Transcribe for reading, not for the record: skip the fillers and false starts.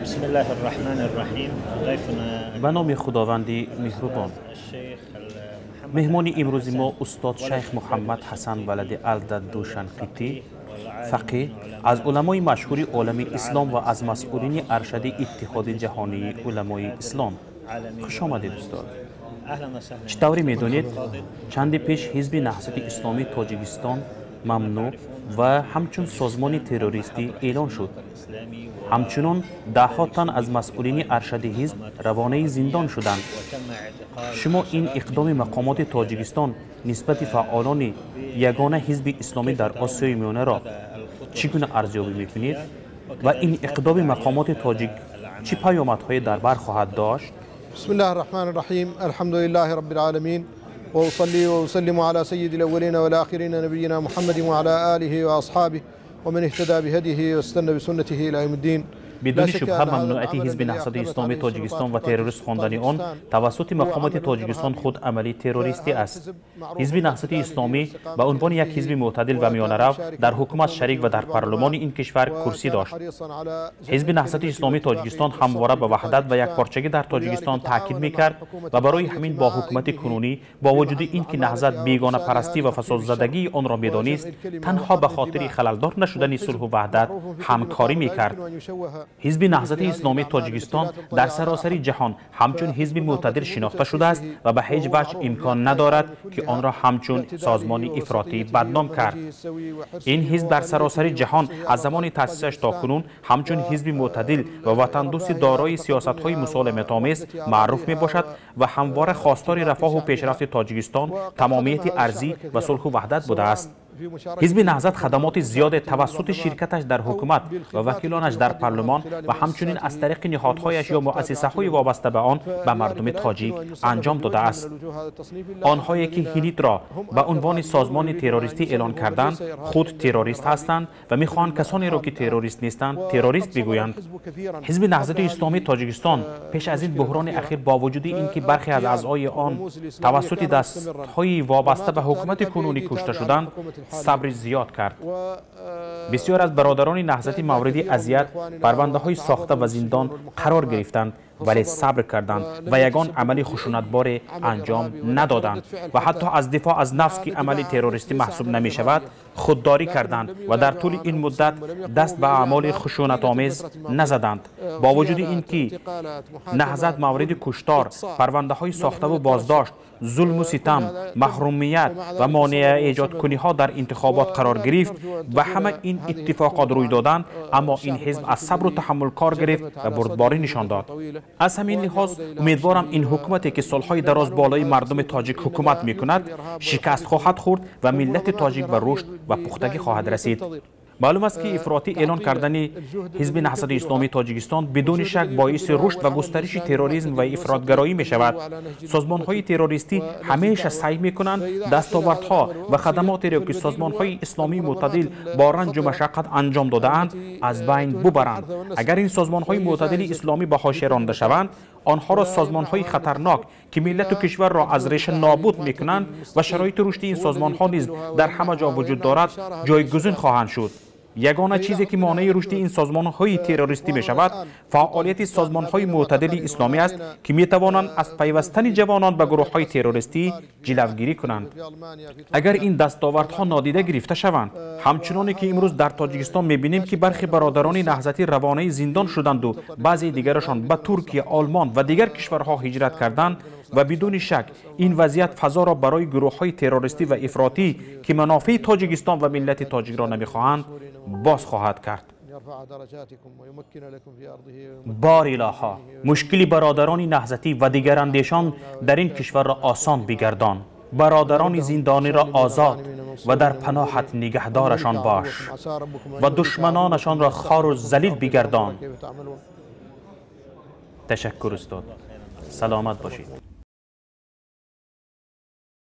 بسم الله الرحمن الرحیم. ضيفنا Ба номи Худованди меҳрубон. الشيخ محمد Меҳмони имрӯзи мо устод Шайх Муҳаммад Ҳасан валади Алдаду Шанқитӣ, фақеҳ, аз уламои машҳури олами ислом ва аз масъулини аршади Иттиҳоди ҷаҳонии уламои ислом. Хуш омадед, устод. اهلا وسهلا. Чӣ тавре медонед, чанде пеш Ҳизби Наҳзати Исломии Тоҷикистон мамнӯъ ва ҳамчун созмони террористӣ эълон шуд. الاسلامي Ҳамчунон даҳҳо тан аз масъулини аршади ҳизб равонаи зиндон шуданд. وتم اعتقال Шумо ин иқдоми мақомоти Тоҷикистон нисбати фаъолони ягона ҳизби исломӣ дар Осиёи Миёнаро чӣ гуна арзёбӣ мекунед ва ин иқдоми мақомоти тоҷик чӣ паёмадҳое дар бар хоҳад дошт? بسم الله الرحمن الرحيم. الحمد لله رب العالمين، وأصلي وأسلم على سيد الأولين والآخرين، نبينا محمد وعلى آله وأصحابه ومن اهتدى بهديه واستنى بسنته إلى يوم الدين. Бидуни шубҳа, мамнӯияти Ҳизби Наҳзати Исломии Тоҷикистон ва террорист хондани он тавассути мақомоти Тоҷикистон худ амали террористӣ аст. Ҳизби Наҳзати Исломӣ ба унвони як ҳизби мӯътадил ва миёнарав дар ҳукумат шарик ва дар парлумони ин кишвар курсӣ дошт. Ҳизби Наҳзати Исломии Тоҷикистон ҳамвора ба ваҳдат ва якпорчагӣ дар Тоҷикистон таъкид мекард ва барои ҳамин бо ҳукумати кунунӣ, бо вуҷуди ин ки Наҳзат бегонапарастӣ ва фасодзадагии онро медонист, танҳо ба хотири халалдор нашудани сулҳу ваҳдат ҳамкорӣ мекард. Ҳизби Наҳзати Исломии Тоҷикистон дар саросари ҷаҳон ҳамчун ҳизби мӯътадил шинохта шудааст ва ба ҳеҷ ваҷҳ имкон надорад, ки онро ҳамчун созмони ифротӣ бадном кард. Ин ҳизб дар саросари ҷаҳон аз замони таъсисаш то кунун ҳамчун ҳизби мӯътадил ва ватандӯсти дорои сиёсатҳои мусолиматомез маъруф мебошад ва ҳамвора хостори рафоҳу пешрафти Тоҷикистон, тамомияти арзӣ ва сулҳу ваҳдат будааст. Ҳизби Наҳзат хадамоти зиёде тавассути ширкаташ дар ҳукумат ва вакилонаш дар парлумон ва ҳамчунин аз тариқи ниҳодҳояш ё муассисаҳои вобаста ба он ба мардуми тоҷик анҷом додааст. Онҳое ки ҳинитро ба унвони созмони террористӣ эълон карданд, худ террорист ҳастанд ва мехоҳанд касонеро, ки террорист нестанд, террорист бигӯянд. Ҳизби Наҳзати Исломии Тоҷикистон пеш аз ин буҳрони ахир, бо вуҷуди ин ки бархе аз аъзои он тавассути дастҳои вобаста ба ҳукумати кунунӣ кушта шуданд, сабри зиёд кард. Бисёр аз бародарони наҳзатӣ мавриди азият, парвандаҳои сохта ва зиндон қарор гирифтанд, вале сабр карданд ва ягон амали хушунатборе анҷом надоданд ва ҳатто аз дифоъ аз нафс, ки амали террористӣ маҳсуб намешавад, худдорӣ карданд ва дар тӯли ин муддат даст ба аъмоли хушунатомез назаданд. Бо вуҷуди ин ки Наҳзат мавриди куштор, парвандаҳои сохтаву боздошт, зулму ситам, маҳрумият ва монеа эҷодкуниҳо дар интихобот қарор гирифт ва ҳама ин иттифоқот рӯй доданд, аммо ин ҳизб аз сабру таҳаммул кор гирифт ва бурдборӣ нишон дод. Аз ҳамин лиҳоз умедворам, ин ҳукумате, ки солҳои дароз болои мардуми тоҷик ҳукумат мекунад, шикаст хоҳад хӯрд ва миллати тоҷик ба рушд ва пухтагӣ хоҳад расид. Маълум аст, ки ифротӣ эълон кардани Ҳизби Наҳзати Исломии Тоҷикистон бидуни шак боиси рушд ва густариши терроризм ва ифротгароӣ мешавад. Созмонҳои террористӣ ҳамеша саъй мекунанд дастовардҳо ва хадамотеро, ки созмонҳои исломии мӯътадил бо ранҷу машаққат анҷом додаанд, аз байн бубаранд. Агар ин созмонҳои мӯътадили исломӣ ба ҳошия ронда шаванд, онҳоро созмонҳои хатарнок, ки миллату кишварро аз реша нобуд мекунанд ва шароити рушди ин созмонҳо низ дар ҳама ҷо вуҷуд дорад, ҷойгузин хоҳанд шуд. Ягона чизе, ки монеи рушди ин созмонҳои террористӣ мешавад, фаъолияти созмонҳои мӯътадили исломӣ аст, ки метавонанд аз пайвастани ҷавонон ба гурӯҳҳои террористӣ ҷилавгирӣ кунанд. Агар ин дастовардҳо нодида гирифта шаванд, ҳамчуноне ки имрӯз дар Тоҷикистон мебинем, ки бархе бародарони наҳзатӣ равонаи зиндон шуданду баъзеи дигарашон ба Туркия, Олмон ва дигар кишварҳо ҳиҷрат карданд, ва бидуни шак ин вазъият фазоро барои гурӯҳҳои террористӣ ва ифротӣ, ки манофеи Тоҷикистон ва миллати тоҷикро намехоҳанд, боз хоҳад кард. Бор илоҳо, мушкили бародарони наҳзатӣ ва дигарандешон дар ин кишварро осон бигардон, бародарони зиндониро озод ва дар паноҳат нигаҳдорашон бош ва душманонашонро хору залил бигардон. Ташаккур, устод, саломат бошед.